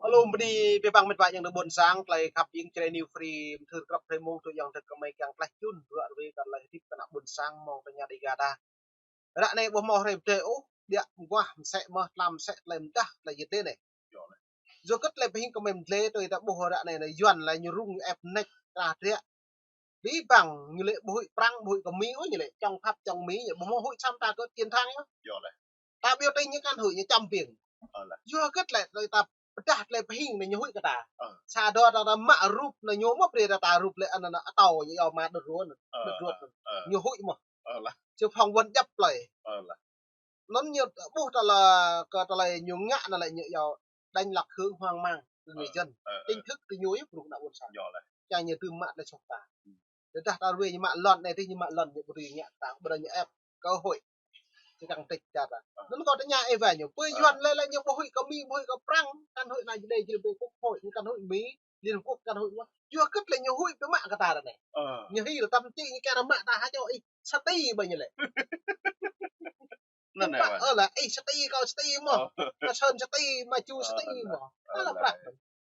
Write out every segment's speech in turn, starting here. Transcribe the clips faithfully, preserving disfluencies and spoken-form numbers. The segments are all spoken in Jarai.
Alo, bơni abih bang met wa ayŏng adơi ƀôn sang, tơlơi khăp ƀing Jrai New Free, mơthưr krăp hrơi mông tui ayŏng adơi kơmơi kiăng tlaih čun, ruă ruai kơ tơlơi hơdip kơ ană ƀôn sang mơ̆ng tơña Dega ta. Ră anai ƀu hmâo hrơi pơdơi ôh, ƀiă mơguah mơsĕ mơh, tlam mơsĕ tơlơi mơdah, tơlơi yơh tê anai. Yua kơ tơlơi pơhing kơ mơi mơdlê tui ta ƀuh ră anai anai, Yuan laĭ ñu rŭng ĕp nĕk krah driă. Abih bang ñu lĕ ƀu huĭ Prăng, ƀu huĭ kơ Mi ôh, ñu lĕ čŏng phap čŏng Mi, ñu ƀu hmâo huĭ sam ta kơ chiến thắng yơh. Yua lĕ. Ta ƀiă tui ñu kăn huĭ ñu čăm ƀing. Ơ lĕ. Yua kơ tơlơi, tơlơi ta pơdah tơlơi pơhing anai ñu huĭ kơ ta. Ơ. Sa dŏ ta, ta mă rup anai ñu mơ̆ brơi ta, ta rup lĕ anŭn anŭn atâo ñu yua mă đơ̆t ruă anŭn. Ơ, đơ̆t ruă ơ, anŭn. Ơ. Ñu huĭ mơ̆. Ơ lĕ. Sư phong vân djăp plơi. Ơ lĕ. Anŭn ñu ƀuh tơlơi, kơ tơlơi ñu ngă anŭn lĕ ñu yua đánh lạc hướng hoang mang kơ người dân. Ơ, ơ, ơ. Chính thức tui ñu yơh brŭk ană ƀôn sang. Yua lĕ. Čang ñu tŭ mă tơlơi soh ta. Hmm. Tơdah ta ruai ñu mă lŏn anai tih ñu mă lŏn ñu ƀu dưi ngă ta, ƀu dưi ñu ĕp cơ hội. Či kăng tĕč čar ta. Ơ. Anŭn kâo tơña ih wa ñu. Pơ Yuan lĕ lĕ ñu ƀu huĭ kơ Mi, ƀu huĭ kơ Prăng, kăn huĭ anai jơdơi jơdơi quốc hội, ñu kăn huĭ Mi, Liên Hợp Quốc kăn huĭ wa. Yua kơ tơlơi ñu huĭ pơmă kơ ta ră anai. Ơ. Ñu hil tăm čĭ ñu kơ ră mă ta hă čô ih. Sati ƀơi ñu lĕ. Anŭn anai wa. Ơ lĕ, ih sati kâo sati mơ̆. Ơ. Mă Sơn sati, mă Ju sati mơ̆. Ơ lĕ.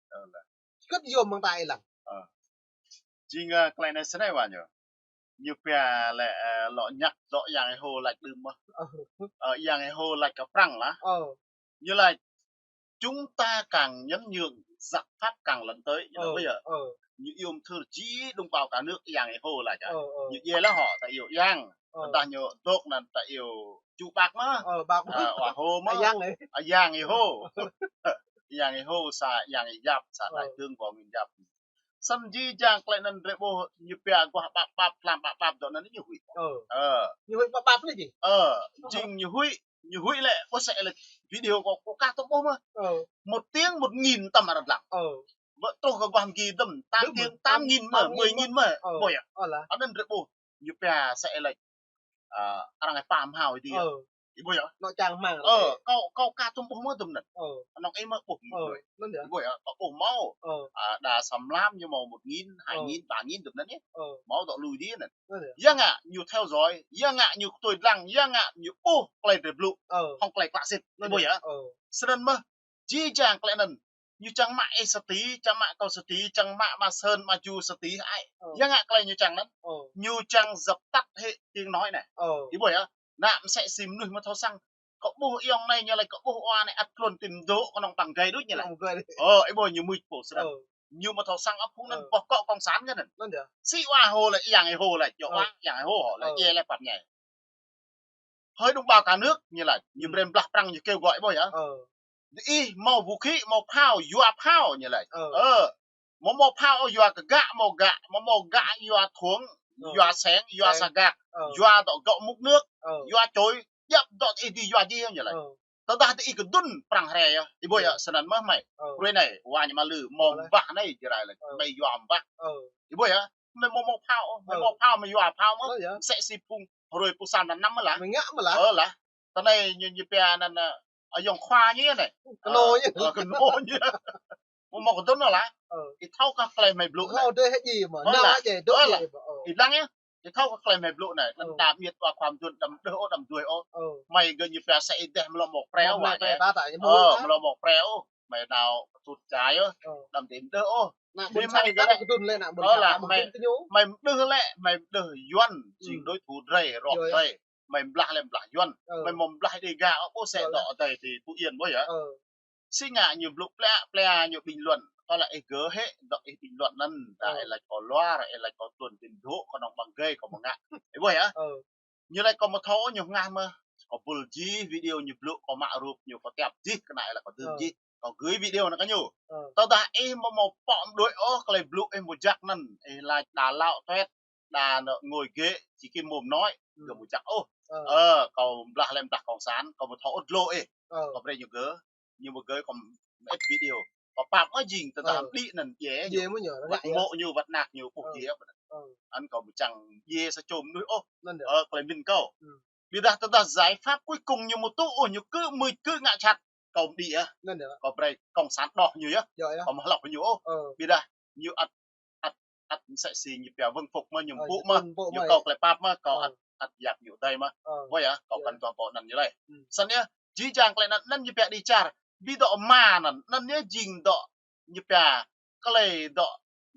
Ơ lĕ. Kơt yôm mơ̆ng ta ih lăng. Ơ. Jing, ơ, tơlơi anai snei wa ñu. Ñu pia lĕ, ơ, lŏ ñăk dŏ Yang Êhô laĭ đưm mơ̆. Ơ. Ơ, Yang Êhô laĭ kơ Prăng lah. Ơ. Ñu laĭ, chúng ta càng nhún nhường, giặc Pháp càng lấn tới. Ñu laĭ ƀu yơh. Ơ. Ñu iâu mơthưr jih đồng bào cả nước Yang Êhô laĭ. Ơ, ơ. Ñu djai lĕ hŏ ta iâu Yang. Ơ. Tơdah ñu dŏ anŭn ta iâu Chu Bak mơ̆. Ơ, Bak. Ơ, Wa Hô mơ̆. Yang ơi. Ơ, Yang Êhô. Yang Êhô sa, Yang Êyap sa, ơ, đại tướng Võ Nguyên Giáp. Săn jih jang tơlơi anŭn drơi ƀuh ñu pia guah ƀap ƀap, tlam ƀap ƀap dŏ anŭn ñu huĭ. Ơ. Ơ. Ñu huĭ ƀap ƀap anai jing. Ơ, jing ñu huĭ, ñu huĭ lĕ, ƀuh sĕ lĕ video kâo, kâo kah tŭ ƀuh mơ̆. Ơ. Một tiếng một nghìn tăm arăng lăng. Ơ. Ƀu truh kơ guah mơgi dơ̆m, tám tiếng tám nghìn mơ̆, mười nghìn mơ̆. Ơ. Ƀuh yơh. Ơ lĕ. Anŭn drơi ƀuh, ñu pia sĕ lĕ. Ơ, arăng ăt pơhmâo ih dih. Ơ. Ih ƀuh yơh. Anŏ čang hmang. Ơ, kâo, kâo kah tŭ ƀuh mơ̆ dơ̆m anŭn. Ơ. Anŏ ih mơ̆ ƀuh. Ơ, anŭn yơh. Ih ƀuh yơh, kâo ƀuh hmâo. Ơ. Ơ, đa Sam Lam ñu hmâo một nghìn, hai nghìn, ba nghìn dơ̆m anŭn yơh. Ơ. Hmâo dŏ lui dih anŭn. Anŭn yơh. Yang ngă ñu theo dõi, yang ngă ñu tui lăng, yang ngă ñu ƀuh tơlơi drơi blŭ. Ơ. Hŏng tơlơi klă sĭt. Ih ƀuh yơh. Ơ. Snăn mơ̆, jih jang tơlơi anŭn. Ñu čang mă ih sati, čang mă kâo sati, čang mă mă Sơn, mă Ju sati, ai. Ơ. Yang ngă tơlơi ñu čang anŭn. Ơ. Ñu čang dập tắt hệ tiếng nói anai. Ơ. Ih ƀuh yơh. Anăm mơsĕ si mơnuih mơ̆ thâo săng. Kâo ƀuh ayŏng anai ñu laĭ kâo ƀuh wa anai ăt klôn tĭm dŏ kơnơ̆ng păng gai đôč ñu laĭ. Păng gai đôč. Ơ, ih ƀuh ñu mưč pô srăng. Ơ. Ñu mơ̆ thâo săng ăp phung anŭn, ơ, boh kŏ cộng sản kơ anŭn. Anŭn yơh. Si Wa Hô laĭ, Yang Êhô laĭ, yua, ơ, wa Yang Êhô hŏ laĭ, ơ, djai lĕ păt ñai. Hơi đồng bào cả nước, ñu laĭ, ñu, ơ, brơi blah Prăng ñu kêu gọi ƀuh yơh. Ơ. Ih hmâo vũ khí, hmâo phao, yua phao, ñu laĭ. Ơ. Ơ. Hmâo hmâo phao, yua kơ gak, hmâo gak, hmâo hmâo gak, yua thuông, ơ, yua seng, yua, seng, sa gak, ơ, yua dŏ gŏ múc nước, ơ, yua čôi, djŏp dŏ ih dih yua dih, ñu laĭ. Ơ. Tơdah ih kơdŭn Prăng rai yơh. Ih ƀuh yơh, snăn mơ̆ hmei. Ơ. Hrơi anai, wa ñu mă lư, hmâo, ơ, mbah anai, Jrai laĭ. Ơ. Hmei yua mbah. Ơ. Ih ƀuh yơh, hmei hmâo hmâo phao, hmei, ơ, hmâo phao, hmei yua phao mơ̆. Ơ, yơh. Mơsĕ si phung hrơi pơsan anăm mơ̆ lah. Hmei ngă mơ̆ lah. Ơ lah. Tơ anai ñu, ñu pia anăn, ơ, ayŏng khua ñu anai. Kơnô, ơ, ñu. Ơ, kơnô ñu. Hmâo hmâo kơdŭn anŭn lah. Ơ. Ih thâo kơ tơlơi hmei blŭ anai. Hmâo dơi hĕ djai mơ̆. Ơ lah. Nao djai, dŏ, ơ lah, djai mơ̆. Ơ. Ih lăng yơh. Ih thâo kơ tơlơi hmei blŭ anai, anŭn, ơ, đa miêt wa khua mơdŭn, đăm đơh ôh, đăm duai ôh. Ơ. Hmei gơ̆ ñu pia sĕ ih dêh mlŏ mŏk preo wa ñu. Ơ, mlŏ mŏk preo. Hmei nao kơtŭt čai ôh. Ơ. Đăm đĭ đơh ôh. Ană ƀôn sang ta kơdŭn lĕ, ană ƀôn sang ta ƀu kơdŭn lĕ. Ơ lah, hmei, hmei đơh lĕ, hmei đơh Yuan, jing, ơ, đối thủ drei, roh, yơh, drei. Hmei blah lĕ blah Yuan. Ơ. Hmei hmâo blah Dega ôh, ƀuh sĕ, ơ, dŏ adai ti Phú Yên ƀuh yơh. Ơ. Si ngă ñu blŭ plĕ plĕ ñu bình luận. Kâo laĭ ih gơ̆ hĕ, dŏ ih bình luận anŭn. Ơ. Đa ih laĭ kâo luar, ih laĭ kâo klôn tĭm dŏ kơnơ̆ng păng gai kâo mơ̆ ngă. Ih ƀuh yơh. Ơ. Ñu laĭ kâo mơ̆ thâo ñu hngah mơ̆. Kâo bul jih video ñu blŭ, kâo mă rup ñu, kâo tiap jih kơ anai laĭ kâo dưm, ơ, jih. Kâo gửi video anŭn kơ ñu. Ơ. Tơdah ih mơ̆ hmâo pŏk mơ̆ đuaĭ ôh tơlơi blŭ ih mơ̆ jak anŭn. Ih laĭ đa lăo tuet. Đa nao ngồi ghế, chỉ kơ mơ̆ nói, ơ, gơ̆ ƀu jak ôh. Ơ. Ơ, kâo blah lĕ blah cộng sản, kâo ƀu thâo ôh dlô ih. Ơ. Kâo brơi ñu gơ̆, ñu ƀu gơ̆ kâo mă ĕp video. Kâo pap mơ̆ jing, tơdah, ơ, đĭ anŭn djai, djai ñu, mơ̆ ñu, wăt, ơ, mŏ ñu, wăt nak ñu, ơ, ƀuh djai. Anŭn kâo ƀu čang djai sa čô mơnuih ôh. Anŭn yơh. Ơ, tơlơi mĭn kâo. Ơ. Ƀiădah tơdah giải pháp cuối cùng ñu ƀu tŭ ôh, ñu kơ mưč kơ ngă čăt. Kâo mơ̆ đĭ yơh. Anŭn yơh. Kâo brơi cộng sản đoh ñu yơh. Yơh, yơh. Kâo ƀu hloh ñu ôh. Ơ. Ƀiădah ñu ăt, ăt mơsĕ si ñu pia vâng phục mơ̆, ñu, ơ, pŭ mơ̆, ñu, pŭ mơ̆, ñu kâo tơlơi pap mơ̆, kâo, ơ, ăt, ăt yap ñu adai mơ̆. Ơ. Ƀuh yơh, kâo, yơh, kăn dua ƀô̆ anŭn ñu laĭ. Ơ. Săn yơh, jih jang tơlơi anŭn, anŭn ñu pia đi čar. Ƀu dŏ ma anŭn, anŭn yơh jing dŏ ñu pia, tơlơi dŏ,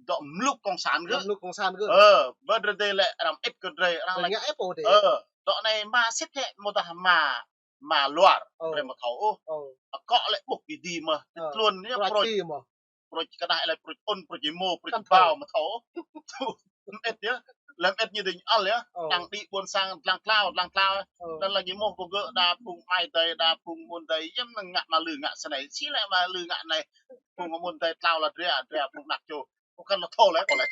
dŏ mluk cộng sản gơ̆. Mluk cộng sản gơ̆. Ơ, ƀơi drơi lĕ arăng mơit kơ drơi, arăng laĭ ngă ĕp ôh dêh. Ơ, dŏ anai ma sĭt hĕ, mơ̆ dah ma, ma luar, ơ, drơi mơ̆ thâo ôh. Ơ. Akŏ lĕ ƀuh kơ dih mơ̆, ơ, tơlơi anŭn yơh prôč. Prôč kơ dah lĕ prôč ôn, prôč imo, prôč kăn thâo bao mơ̆ thâo. Mơit yơh, lĕ mơit ñu ding ăl yơh. Ơ. Tăng đĭ ƀôn sang dlăng tlao, dlăng tlao. Ơ. Anŭn lĕ ñu mơ̆ kơ gơ̆ đa phung amai adơi, đa phung amun adơi, yơh mơ̆ng ngă mă lư ngă snei, či lĕ mă lư ngă anai. Phung amun adơi tlao lă dra, dra phung ană čô. Kơ kăn lă thâo lĕ kâo lĕ.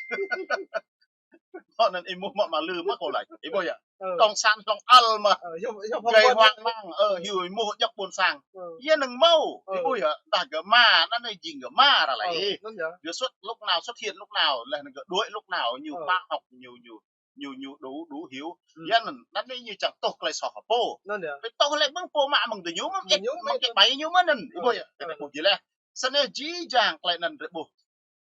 Kâo anŭn ih mơ̆ mă mă lư mơ̆ kâo lĕ. Ih ƀuh yơh. Ơ. Cộng sản hlŏng ăl mơ̆. Ơ, yơh, yơh, gây hoang mang, ơ, hyu ih mơ̆ djŏp ƀôn sang. Ơ. Yơh anŭn mơ̆. Ơ. Ih ƀuh yơh, dah gơ̆ ma, anŭn anai jing gơ̆ ma ră lĕ. Ơ, anŭn yơh. Gơ̆ sut lúc nào, xuất hiện lúc nào, lĕ anŭn gơ̆ đuaĭ lúc nào, ñu, ơ, khoa học, ñu, ñu, ñu, ñu đủ, đủ hiểu. Ừ. Yơh anŭn, anŭn anai ñu čang tuh tơlơi soh kơ pô. Anŭn yơh. Pơtuh lĕ ƀing pô mă mơ̆ng tơ ñu, mơ̆ng ih, mơ̆ng ih ƀai ñu mơ̆n anŭn. Ih ƀuh yơh, ơ, kơ ih ƀuh jih lĕ. Snei jih jang tơlơi anŭn drơi ƀuh.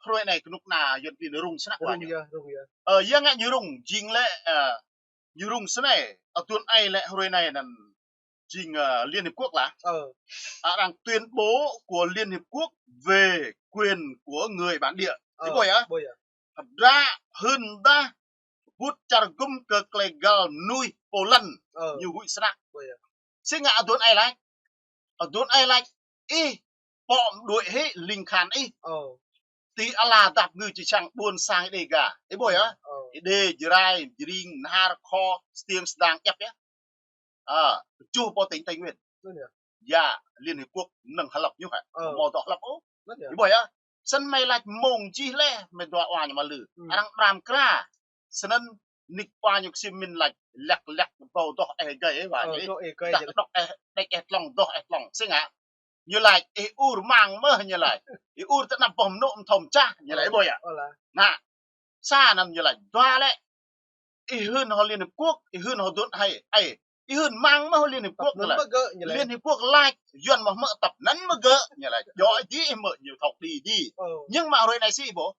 Hrơi anai kơnuk kơna Yuan klin rŭng snăk wa ñu. Rŭng yơh, rŭng yơh. Ơ, yơh ngă ñu rŭng, jing lĕ, ơ, ñu rŭng snei, ơ, tuan ai lĕ hrơi anai anŭn jing, ơ, Liên Hiệp Quốc lă. Ơ. Arăng tuyên bố của Liên Hiệp Quốc về quyền của người bản địa. Ơ, ih ƀuh yơh? Ƀuh yơh. Hơdră hưn dah bŭt čar gŭm kơ tơlơi găl mơnuih pô lăn. Ơ. Ñu huĭ snăk. Ƀuh yơh. Sĭt ngă ơ tuan ai laĭ. Ơ tuan ai laĭ. Ih pŏk mơđuaĭ hĭ ling khan ih. Ơ. Ti ala dap ngui či čang ƀôn sang Êđê ga. Ih ƀuh yơh? Ơ. Êđê, Jrai, Jring, Nahar, Kho, Stiêng, Sêdang, djăp yơh. Ơ, tơjuh pô tỉnh Tây Nguyên. Anŭn yơh. Yơh, Liên Hiệp Quốc mơnơ̆ng hlăp ñu hă. Ơ. Mơ̆ dŏ hlăp ôh. Anŭn yơh. Ih ƀuh yơh? Snăn mơi laĭ mơ̆ng jih lĕ, mơi dua wa ñu mă lư. Hmm. Arăng mram kra. Snăn nik wa ñu ksiêm min laĭ, lĕk lĕk ƀâo dŏ eh gai eh wa. Ơ, ñu dŏ eh gai dah ñu. Dŏ eh, đĕč eh tlŏng, dŏ eh tlŏng. Sĭt ngă. Ñu laĭ, ih ur mang mơ̆ ñu laĭ. Ih ur tơ anăp boh mơnŭ mơthâo mơčah, ñu laĭ, ơ, ih ƀuh yơh? Ơ lah. Anŭn. Sa anŭn ñu laĭ, dua lĕ. Ih hưn hŏ Liên Hiệp Quốc, ih hưn hŏ dŭn ai, ai. Ih hưn mang mơ̆ hŏ Liên Hiệp Quốc ñu laĭ. Tăp anŭn mơ̆ gơ̆ ñu laĭ. Liên Hiệp Quốc laĭ, Yuan mơ̆ hmư̆ tăp anŭn mơ̆ gơ̆ ñu laĭ. Djŏ ih mơ̆ ñu thâo đĭ đĭ. Ơ. Nhưng mă hrơi anai sĭ ƀuh.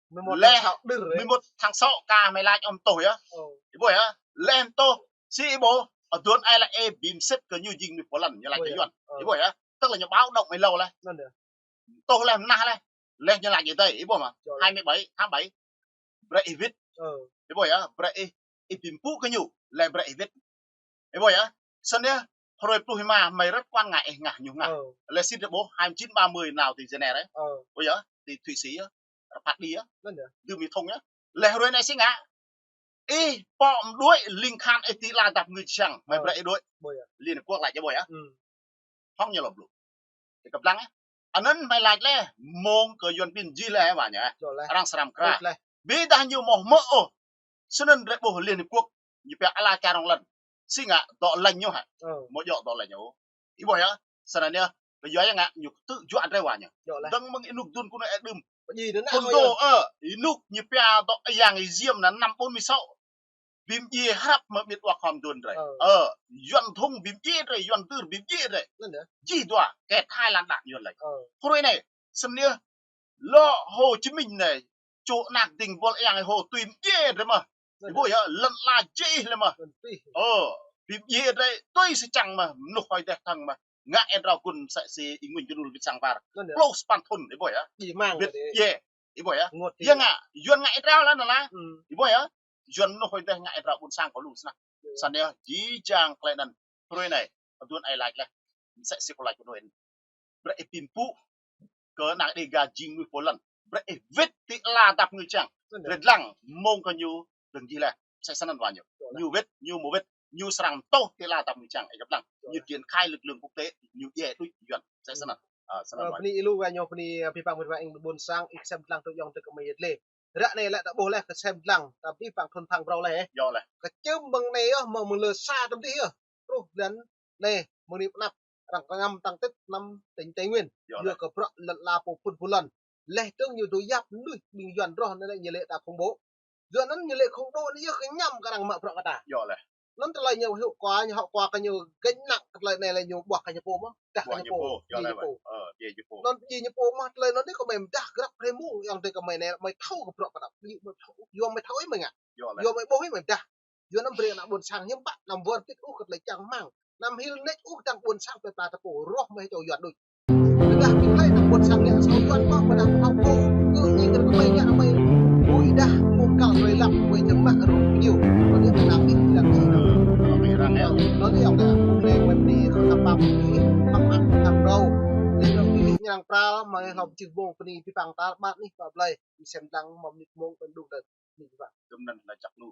Mười một tháng sáu đưr, mười một tháng sáu kơ mơi laĭ ôm tuh yơh. Ơ. Ih ƀuh yơh. Lĕ ôm tuh. Sĭ ih ƀuh. Ơ, dŭn ai lĕ ih ƀing sĭt kơ ñu jing mơnuih pô lăn, ñu laĭ kơ Yuan. Ơ. Ih ƀuh yơh. Tức là ñu báo động ih lâu leh. Anŭn yơh. Tuh leh, mơnah leh. Leh ñu laĭ kơ ih, ih ƀuh mơ̆? Hai mươi bảy tháng bảy. Brơi ih wĭt. Ơ. Ih ƀuh yơh. Brơi ih, ih ƀing pŭ kơ ñu. Leh brơi ih wĭt. Ih ƀuh yơh. Snăn yơh, hrơi pluh êma, mơi răt kuan ngă ih ngă ñu ngă. Ơ. Leh sĭt ih ƀuh, hai mươi chín ba mươi nao ti Geneva yơh. Ơ. Ƀuh yơh, ti Thụy Sĩ yơh. Rơpat đĭ yơh. Anŭn yơh. Dưm ih thŭng yơh. Leh hrơi anai sĭ ngă. Ih pŏk mơđuaĭ ling khan ih ti ala dap ngui či čang. Mơi, ơ, brơi ih đuaĭ. Ƀuh yơh. Liên Hiệp Quốc laĭ ih ƀuh yơh. Hmm. Hŏng ñu lŏ blŭ. Ih kơplah lăng yơh. Anŭn mơi laĭ leh, mơ̆ng kơ Yuan klin jih leh wa ñu. Djŏ leh. Arăng srăm kra. Ƀuh leh. Ƀiădah ñu mơ̆ hmư̆ ôh. Snăn drơi ƀuh Liên Hiệp Quốc, ñu pia ala čar rŏng lăn. Sĭ ngă dŏ lĕ ñu hă. Ơ. Mơ̆ djŏ dŏ lĕ ñu. Ih ƀuh yơh. Snăn yơh, kơ yua ngă ñu tŭ juă drơi wa ñu. Djŏ leh. Dơ̆ng mơ̆ng ênuk dŭn kơ ñu ĕ đưm. Pơjing dơ̆ng nă. Kơ ñu ôh yơh. Ơ, ênuk ñu pia dŏ Yang Êziêm anŭn năm bốn mươi sáu. Bim djiê hrăp mơ̆ ƀiăt wa khŏm dŭn drơi. Ơ. Ơ, Yuan thŭng bim djiê drơi, Yuan dưr bim djiê drơi. Anŭn yơh. Jih dua, kĕt hai lăn đah Yuan laĭ. Ơ. Hrơi anai, snăn yơh, lŏ Hồ Chí Minh anai, čô ană ding bol yang Hồ tui mdjiê drơi mơ̆. Anŭn yơh. Ih ƀuh yơh, lŏn ala jih leh mơ̆. Lŏn tih. Ơ, bim djiê drơi, tui sĭt čang mơ̆, mơnuih hơi deh thăng mơ̆. Ngă ih drao gun msĕ si Y Nguyen Khnul wĭt sang war. Anŭn yơh. Pluh sapăn thŭn, ih ƀuh yơh. Ih mang wĭt dih. Yơh, ih ƀuh yơh. Ngot dih. Yơh ngă, Yuan ngă ih drao leh anŭn lah. Hmm. Ih ƀuh yơh. Yuan mơnuih hơi deh ngă ih drao ƀôn sang kơ lu snăk. Yơh. Snăn yơh, jih jang tơlơi anŭn. Hrơi anai, ơ, dŭn ai laĭ leh. Msĕ si kâo laĭ kơ anŭn. Brơi ih pim pŭ kơ ană Đêga jing mơnuih pô lăn. Brơi ih wĭt ti ala dap ngui čang. Anŭn yơh. Drơi lăng mơ̆ng kơ ñu dơ̆ng jih leh. Msĕ snăn wa ñu. Djŏ leh. Ñu wĭt, ñu mơ̆ wĭt, ñu srăng tuh ti ala dap ngui čang. Ih kơplah lăng. Djŏ leh. Ñu triển khai lực lượng quốc tế, ñu djai đuaĭ Yuan. Msĕ snăn. Ơ, snăn. Ơ, wa ñu. Bơni lu wa ñu, bơni, ơ, abih bang mơnuih wa ing ƀôn sang, ih sem lăng tŭ yŏng tơ kơ mơi yơh lĕ. Ră anai lĕ ta ƀuh leh kơ sem lăng, ta abih bang thŭn thăng brâo leh. Djŏ leh. Kơ čưm mơ̆ng anai yơh, mơ̆ng, mơ̆ng lơ sa tơm dih yơh. Truh blan anai, mơ̆ng anai pơanăp, arăng kơngăm tăng tĭt năm tỉnh Tây Nguyên. Djŏ leh. Yua kơ bruă lŏn ala pô phŭn pô lăn. Leh dơ̆ng ñu dŏ yap mơnuih ƀing Yuan rŏh anai lĕ ñu lĕ ta khủng bố. Yua anŭn ñu lĕ khủng bố anai yơh kơñăm kơ arăng mă bruă kơ ta. Djŏ leh. Anŭn tơlơi ñu hậu quả, ñu hậu quả kơ ñu gánh nặng kơ tơlơi anai lĕ ñu ƀuah kơ ñu pô mơ̆. Dah kơ ñu pô. Ƀuah ñu pô, djai ñu pô. Ơ, djai ñu pô. Anŭn djai ñu pô mơ̆ tơlơi anŭn dih kơ mơi mơdah grăp hrơi mơ̆ng, yang tơ kơ mơi anai, mơi thâo kơ bruă pơtăp. Ƀu mơi thâo, yua mơi thâo ih mơi ngă. Djŏ leh. Yua mơi ƀuh ih mơi mơdah. Yua anăm brơi ană ƀôn sang hiư̆m pă, anăm wơr bĭt ôh kơ tơlơi čang rơmang. Anăm hil nač ôh kơ tơlơi ƀôn sang plơi pla ta pô, rŏh mơi čô Yuan đôč. Ăn ƀơ̆ pơdah pơthâo pô, kơ ñu kơ kơmơi ñu amai. Ôi dah, mông kal tơlơi lăp, ôi jơmah rŏng ñu. Kơ ñu kơ nang ih lăp ih nang. Kơ ih răng ya. Anŭn yơh, kơ ih mơ̆n ni, kơ ih pap ih, pap ih, pap rau. Ñu kơ ih ñu răng pral, mơi hlŏm čih mông, kơ ih pipang tal, ƀat ih, pap lơi. Ih sem dlăng, mơ̆n mơnit mông, ƀơ̆n đung đơ̆ng. Ih pipang. Tơm anŭn lah čăk lu.